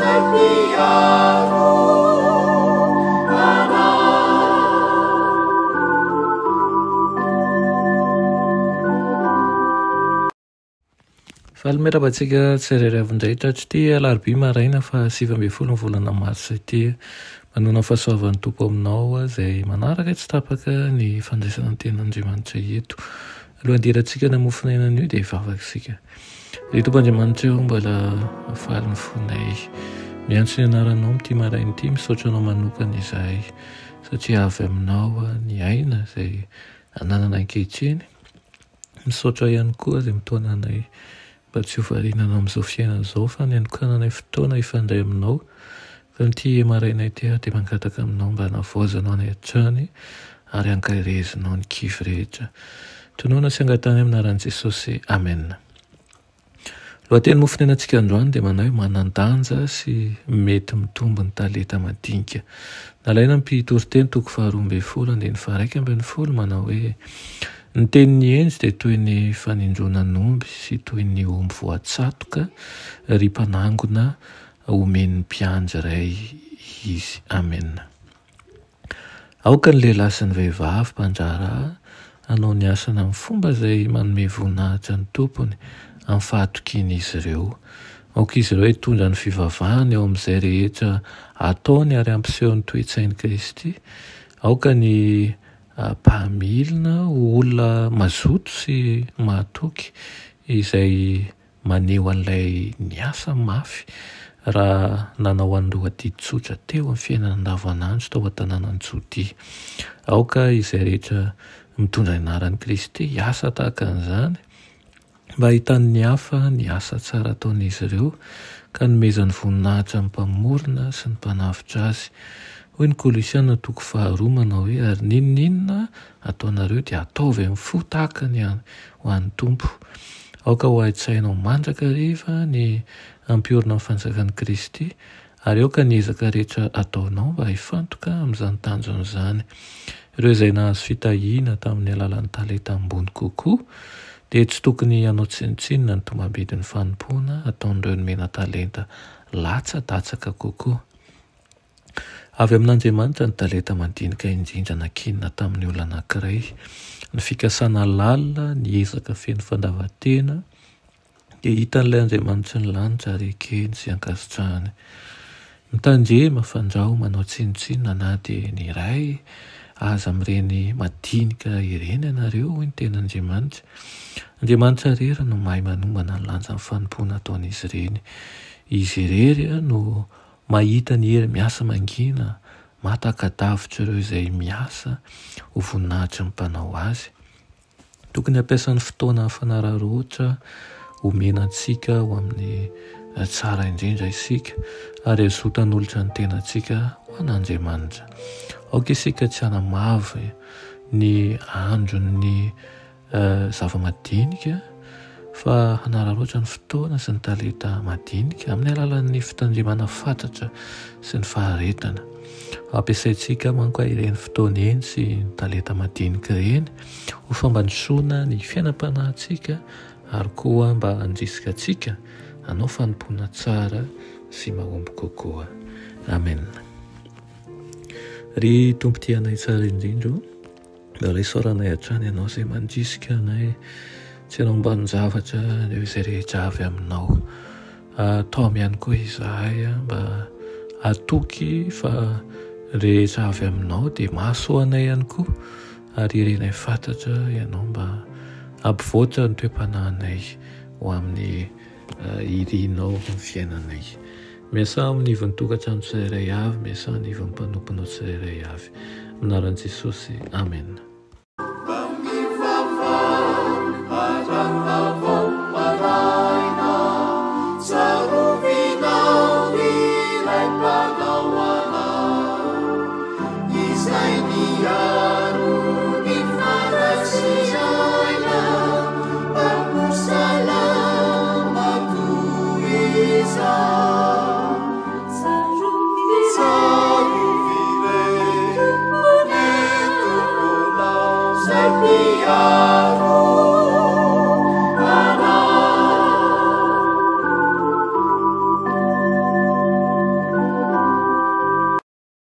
izay mpiaro anay. Faly miarahaba antsika tsirairay avy indray tratr'ity alarobia maraina faha 19 ny volana marsa ity. Manoana ny fahasoavan'ny Tompo aminao izay manaraka tsy tapaka ny fandraisana ny tenin'Andriamanitra eto. Alohan'ny hidirantsika any amin'ny mofon'aina anio dia hivavaka isika. Ry Tompo Andriamanitra ô, mbola faly ny fonay miantso ny anaranao amin'ity maraina ity. Misaotra anao manokana izahay satria avy aminao ny aina izay ananana ankehitriny. Misaotra ihany koa izay mitaona anay mba tsy ho varianana amin'izao fiainana izao fa ny hanokananay fotoana hifandray aminao. Fa amin'ity maraina ity aho dia mangataka aminao mba hanavaozanao anay hatrany ary hankaherezinao ny kivy rehetra. Tonòna sy angatahana amin'ny anaran'i Jesosy. Amena. Lohateny mofonenantsika androany dia manao hoe manan-danja sy mety mitombo ny talenta madinika. Nalaina ny mpitoriteny toko faharoa ambin'ny folo andininy faha-11 manao hoe ny tenin'ny hendry dia toy ny fanindronan'omby sy toy ny omby voatsatoka ry mpanangona omen'ny mpiandry iray izy. Amena. Aoka ny lehilahy sy ny vehivavy mpandraharaha hanao ny asany amin'ny fomba izay manome voninahitra ny Tompony amin'ny fahatokian'izy ireo. Aoka izy ireo hitondra ny fivavahany eo amin'izay rehetra ataony ary hampiseho ny toe-tsain'i Kristy. Aoka ny mpamilina ho olona mazoto sy mahatoky izay maneho an'ilay niasa mafy raha nanao an'ireo adidy tsotra teo amin'ny fiainana andavanandro tao an-tanànan'i Jodia. Aoka izay rehetra mitondra ny anaran'i Kristy hiasa tahaka an'izany mba hahitan'ny hafa ny asa tsara ataon'izy ireo ka hanomezany voninahitra ny Mpamorona sy ny Mpanavotra azy. Hoy ny Kolosiana toko faharoa manao hoe, Ary n'inon'inona ataonareo dia ataovy amin'ny fo tahaka ny ho an'ny Tompo. Aoka ho hain-tsainao mandrakariva ny hampiorina ny fanjakan'i Kristy, ary aoka ny ezaka rehetra ataonao mba hifantoka amin'izany tanjona izany. Ireo izay nahazo fitahiana tamin'ny alalan'ny talenta ambony kokoa dia tsy tokony hanao tsinontsinona ny tombambidin'ny fanompoana ataon'ireo nomena talenta latsadatsaka kokoa. Avy amin'Andriamanitra ny talenta madinika indrindra nankinina tamin'ny olona anankiray. Ny fikasana lalina, ny ezaka feno fandavan-tena dia hitan'ilay Andriamanitry ny lanitra ary ekeny sy ankasitrahany. Mitandrema fandrao manao tsinontsinona na dia ny iray aza amin'ireny madinika ireny ianareo, hoy ny tenin'Andriamanitra. Andriamanitra irery no mahay manombana ny lanjan'ny fanompoana ataon'izy ireny. Izy irery no Mahita ny hery miasa mangina, mahataka-davitra ireo izay miasa ho voninahitry ny Mpanao azy. Tokony hampiasa ny fotoana fanararaotra omena antsika ho amin'ny tsara indrindra isika, ary hazoto hanolotra ny tenantsika ho an'Andriamanitra. Aoka isika tsy hanamavo ny andron'ny zava-madinika fa hanararaotra ny fotoana sy ny talenta madinika amin'ny alalan'ny fitandremana fatratra sy ny faharetana. Ampiasaintsika manko ireny fotoana eny sy ny talenta madinika ireny ho fambandrosoana ny fiainam-panahintsika ary koa mba handrisika antsika hanao fanompoana tsara sy mahomby kokoa. Amen. Ry Tompo tia anay tsara indrindra o. Mbola isaoranay hatrany Ianao izay mandrisika anay tsy hanao ambanin-javatra ireo izay rehetra avy Aminao. Ataovy ihany koa izahay mba hatoky fa rehetra avy Aminao dia mahasoa anay ihany koa ary irinay fatratra Ianao mba hampivoatra ny toe-panahinay ho amin'ny irinao ny fiainanay. Miasà amin'ny ivon'ny tokantrano tsirairay avy, miasà anivon'ny mpanomponao tsirairay avy. Amin'ny anaran'i Jesosy, Amena.